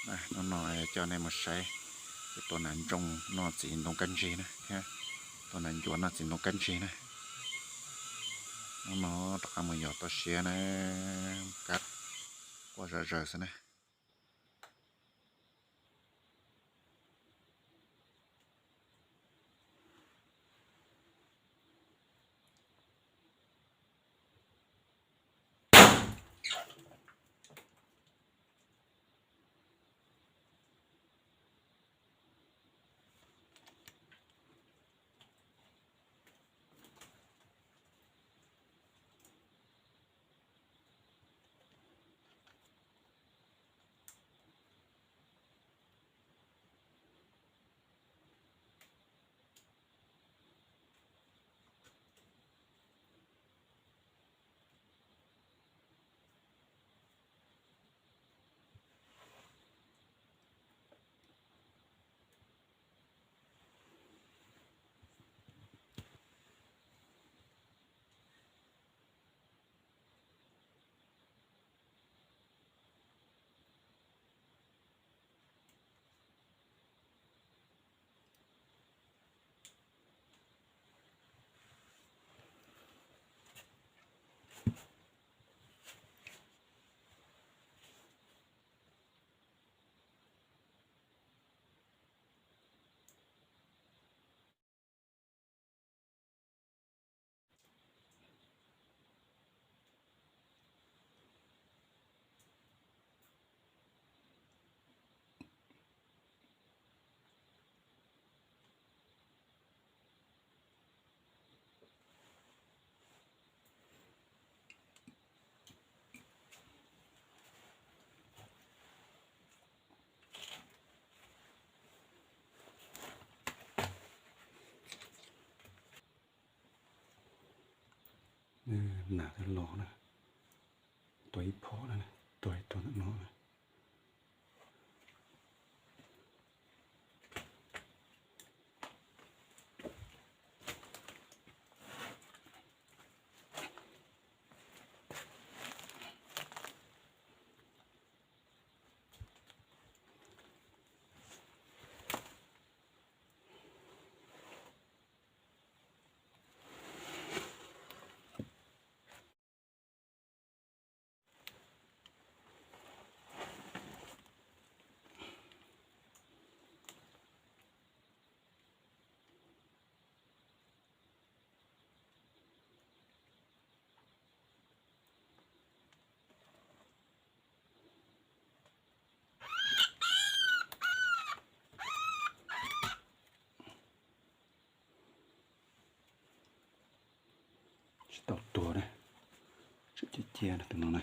Hnub no coj nej mus saib tus nas ntoo noj txiv ntoo kab ntsig na thiab tus nas ncuav noj txiv ntoo kab ntsig na. Hnub no rov qab mus yos toj siab na, kab quaj zom zaws xwb na. Nas twb los na, tuag ib phom na, tuag ib tug ntawm no na. Tsis tau tuag na, tseem cia cia tus no na.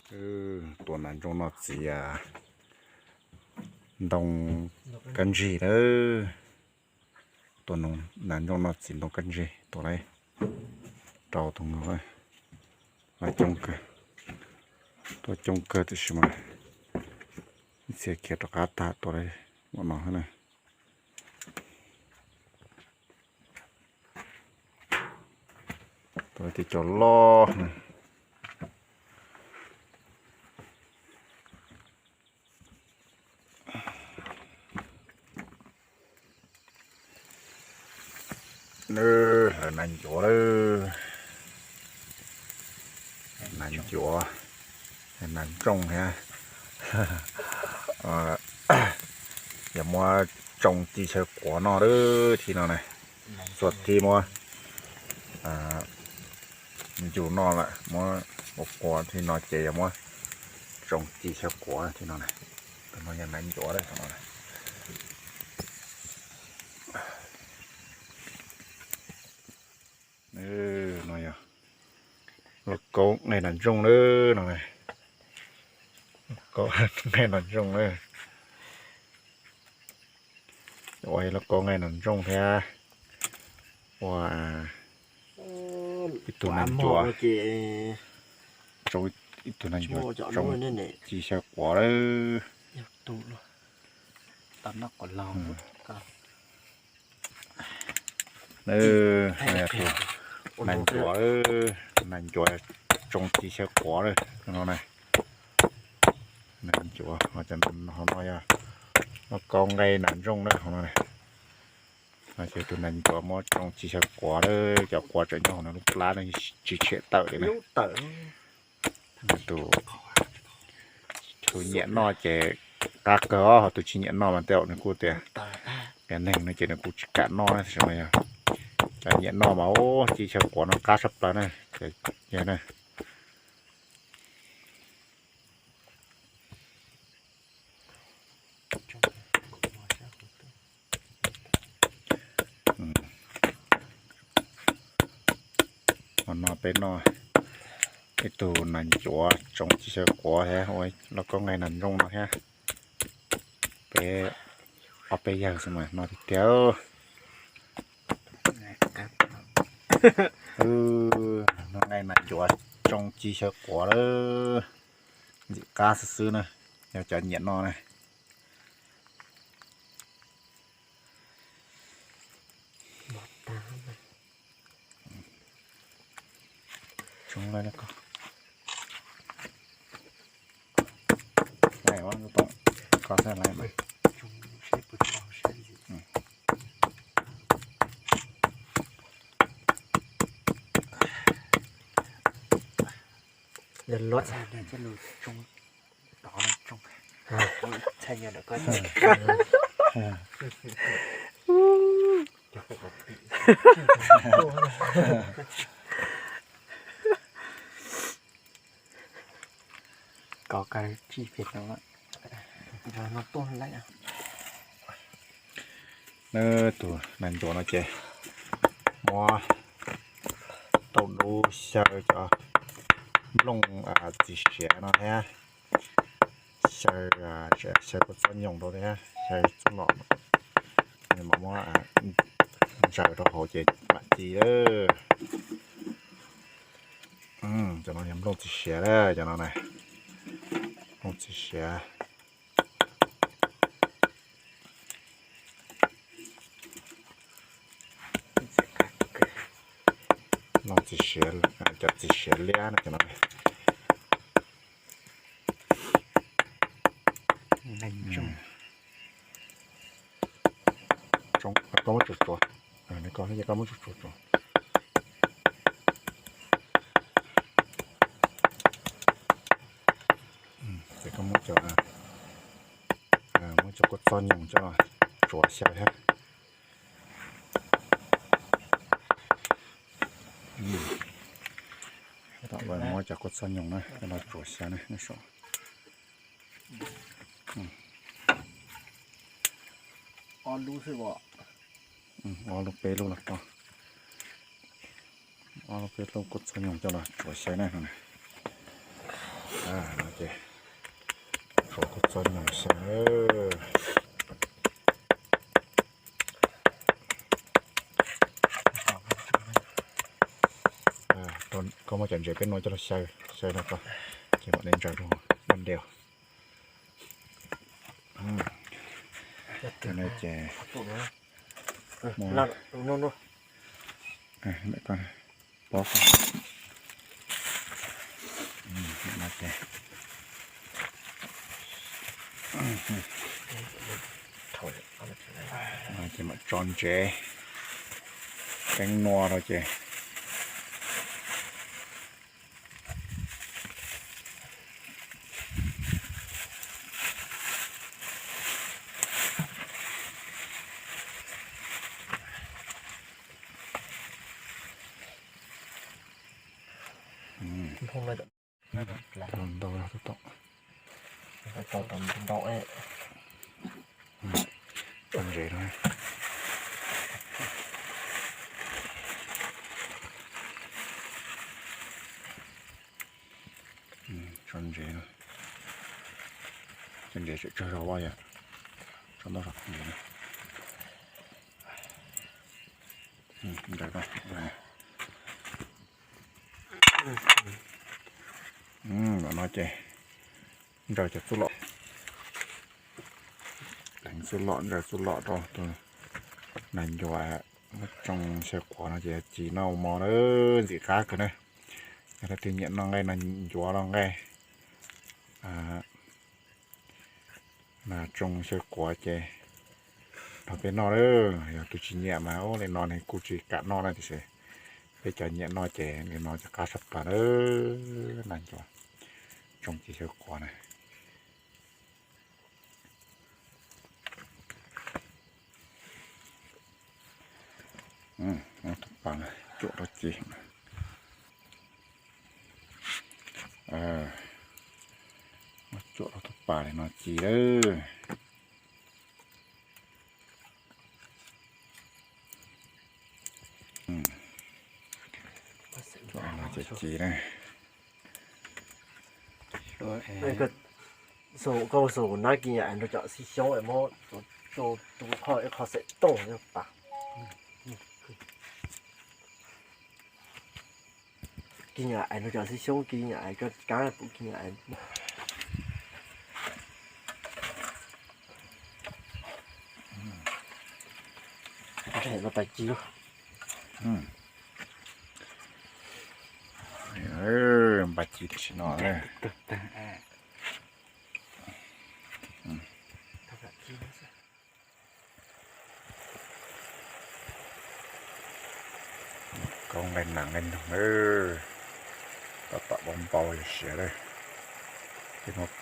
Tua nas ntsooj noj txiv ntoo kab ntsig na. Tua nas ntsooj noj txiv ntoo kab ntsig, tua lawm rau tus no. Tuaj coob kawg, tuaj coob kawg tiam sis mas ib txhia khiav rov qab tag, tua lawm ua no na. Tua lawm tej cov loj na. Lawv nas ncuav lawm, nas ncuav, nas ntsooj thiab. Yog muab tsoo ci xyaw quav noj lawm thib no na. Txhua thib muab ncu noj lawm, muab ua quav thib no ces yog muab tsoo ci xyaw quav thib no na. Tus no yog nas ncuav lawm. No yog lauj kaub nqaij nas ntsooj lawm no. Lauj kaub nqaij nas ntsooj lawm. Ua lauj kaub nqaij nas ntsooj thiab ua ib tug nas ncuav, tsoo ib tug nas ncuav tsoo ci xyaw quav lawm. Nas ncuav, nas ncuav tsoo ci xyaw quav lawm no na. Nas ncuav, hauv no yog lauj kaub nqaij nas ntsooj lawm hauv no na. Ces tus nas ncuav muab tsoo ci xyaw quav lawm, cov quav tseem nyob hauv no lub plab no tsis tshem tawm li na. Tus nyiam noj ces qab kawg os, ho tus tsis nyiam noj mas tej zaum nws kuj tias, cov neeg no ces nws kuj tsis kam noj na, tab sis mas yog cov nyiam noj mas ua ci xyaw quav no qab tshaj plaws na. Ces yog na. Hmo no peb noj ib tug nas ncuav tsoo ci xyaw quav thiab ua lauj kaub nqaij nas ntsooj no thiab. Peb ob peb yawg xwb mas noj tiag tiag. Noj nqaij nas ncuav tsoo ci xyaw quav lawm, ntxim qab xwb xwb na, yog cov nyiam noj na. Kov kawg tsij pem no. Nws tus nas ncuav no ces muab tauj dub xyaw cov nplooj txiv siav no thiab, xyaw, xyaw kua txob nyoos rau thiab xyaw txuj lom, mam muab ntsaws rau hauv ces mam ci. Cov no yog nplooj txiv siav na, cov no na, nplooj txiv siav. Nplooj txiv siav, cov txiv siav liab no, cov no. Koj muab tsuav tsuav, koj muab tsuav tsuav. Ces koj muab cov, muab cov kua txob nyoos coj los tsuav xyaw thiab. Muab cov kua txob nyoos na coj los tsuav xyaw na. Ob lub peb lub los tau. Ob lub peb lub kua txob nyoos coj los tsuav xyaw na. No ces tshuav kuv txog nyoos xwb. Koj muab cov ntses peb nua coj los xyaw, xyaw no ko, ces mam li ntsaws rau npaj nteos. Cov no ces pob, ces mam tso ntsev, keeb nua rau ces ntau, ntau, ntau ntsev no. Tso ntsev, tso ntsev tsawg tsawg rau yom, tso ntau ntsev. Ntawm no ces ntsaws cov txuj lom, pleev txuj lom, ntsaws txuj lom rau tus nas ncuav muab tsoo xyaw quav no ces ci noj ua mov na, ntxim qab kawg na. Yog leej twg nyiam noj nqaij nas ncuav los nqaij nas tsoo xyaw quav ces nrog peb noj lawm. Yog tus tsis nyiam mas ua li no nws kuj tsis kam noj na, tiam sis peb cov nyiam noj ces li no ces qab tshaj plaws lawm, nas ncuav tsoo ci xyaw quav na. Muab tus pas cuam rau ci, muab cuam rau tus pas li no ci lawm. Cuam no ces ci na. Koj xav nab kis nyam ais nrog cov xib xyoob muab tso tus qho ib qho xeem tooj pas. Kis nyam ais nrog cov xib xyoob, kis nyam ais kab pum kis nyam ais. Npaj ci lub. Npaj ci tam sim no. Kaub nqaij nas nqaij noog lawm, tab tom npau npau siav lawm, ces muab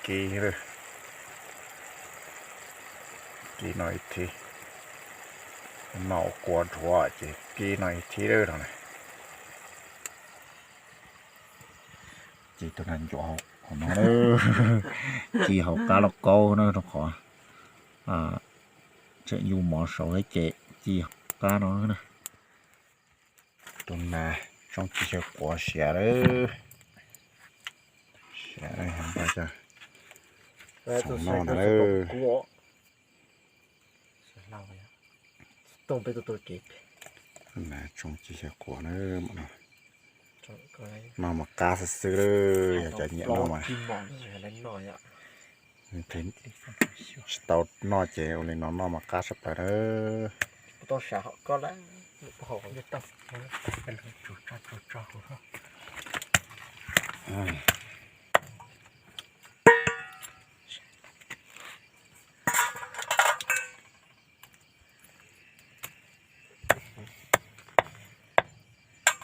kib lawm, kib noj ib thib, noj ua kua dhuav ces kib noj ib thib lawm no na. Ci tus nas ncuav hauv no, ci hauv qab lauj kaub na, rau qhov tseem yus mov saud thiab ces ci hauv qab no na. Tus nas tsoo ci xyaw quav siav lawm, siav lawm, npaj coj txhoov noj ntag lawm. Nas tsoo ci xyaw quav na, noj mas qab xwb xwb lawm, yog cov nyiam noj mas. Tsis tau noj ces ua li no noj mas qab tshaj plaws na.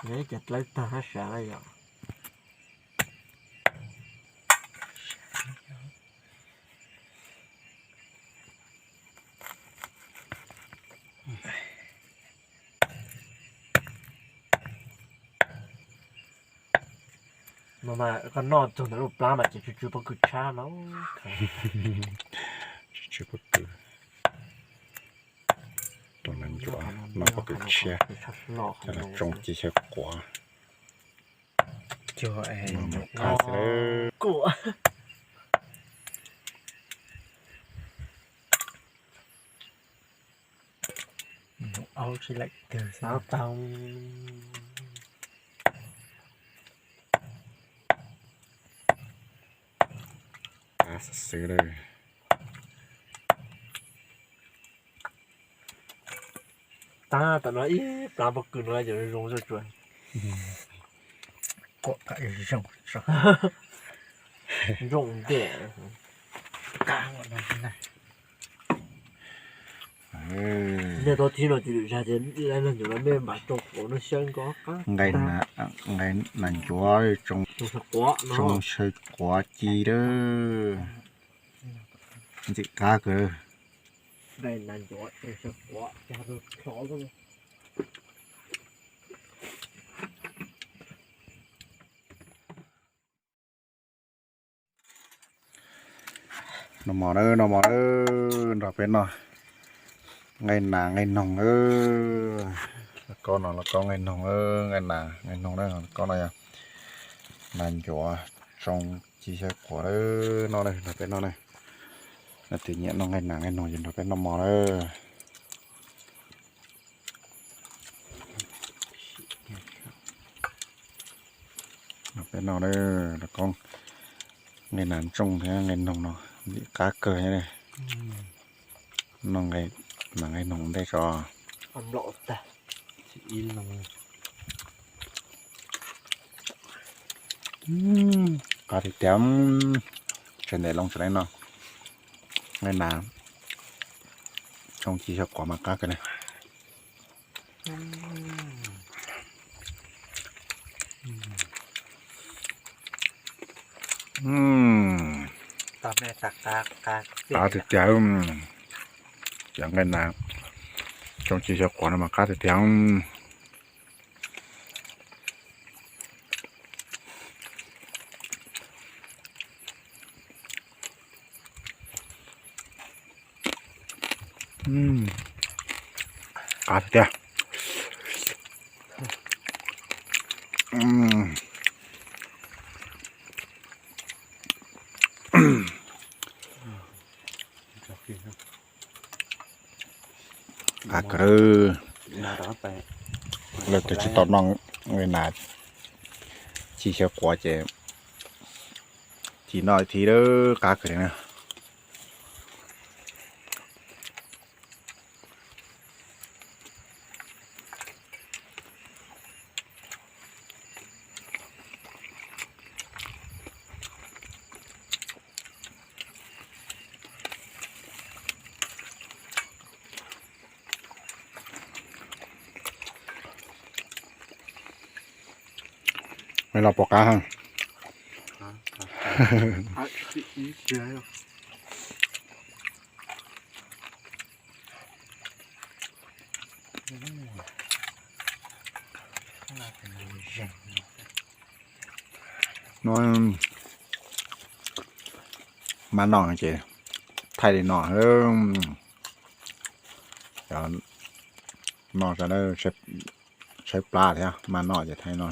Yog ib co dlawb tag hab sav na yom. Mas mas koj noj txog ntawm lub plab mas ces tsw tsw pob kws tshab no. Tsw tsw pob kws. Tus nas ncuav noj pob kws tshiab, coj los tsoo ci xyaw quav. Cog es nyuam qab xwb. Kuam. Nyuam aub tsis laim kawg xwb. Qab xwb xwb lawm. Tab tom no ib plab pob kws no cov zoo zuj zus. Kuam qab zoo zoo ntej. Nyiaj tau thib no tis lwm zag ces nag ncuav no mej npam tsoo quav no xyaw nkaus qab. Nqaij nas ncuav tsoo xyaw quav ci lawm. Ntxim qab kawg. Noj mov nawb, noj mov nawb, nrog peb noj nqaij nas nqaij noog nawb. Lauj kaub no lauj kaub nqaij noog, nqaij nas nqaij noog na, lauj kaub no yog nas ncuav tsoo ci xyaw quav nawb, noj nawb, nrog peb noj nawb. Leej twg nyiam noj nqaij nas nqaij noog ces nrog peb noj mov nawb. Peb noj lauj kaub, nqaij nas ntsooj thiab nqaij noog no ntxim qab kawg thiab. Noj nqaij nas nqaij noog ntej tso. Qab tiag tiag, tseg ntev loo tseem noj nqaij nas tsoo ci xyaw quav mas qab kawg na. Qab tiag tiag, cov nqaij nas tsoo ci xyaw quav no mas qab tiag tiag. Qab tiag tiag. Qab kawg. Leej twg tsis tau noj nqaij nas ci xyaw quav ces cia noj ib thib lawm, qab kawg li na. Mej los puas qab ha? Maj noj ces thaij li no, noj saib plab thiab, maj noj ces thaij no.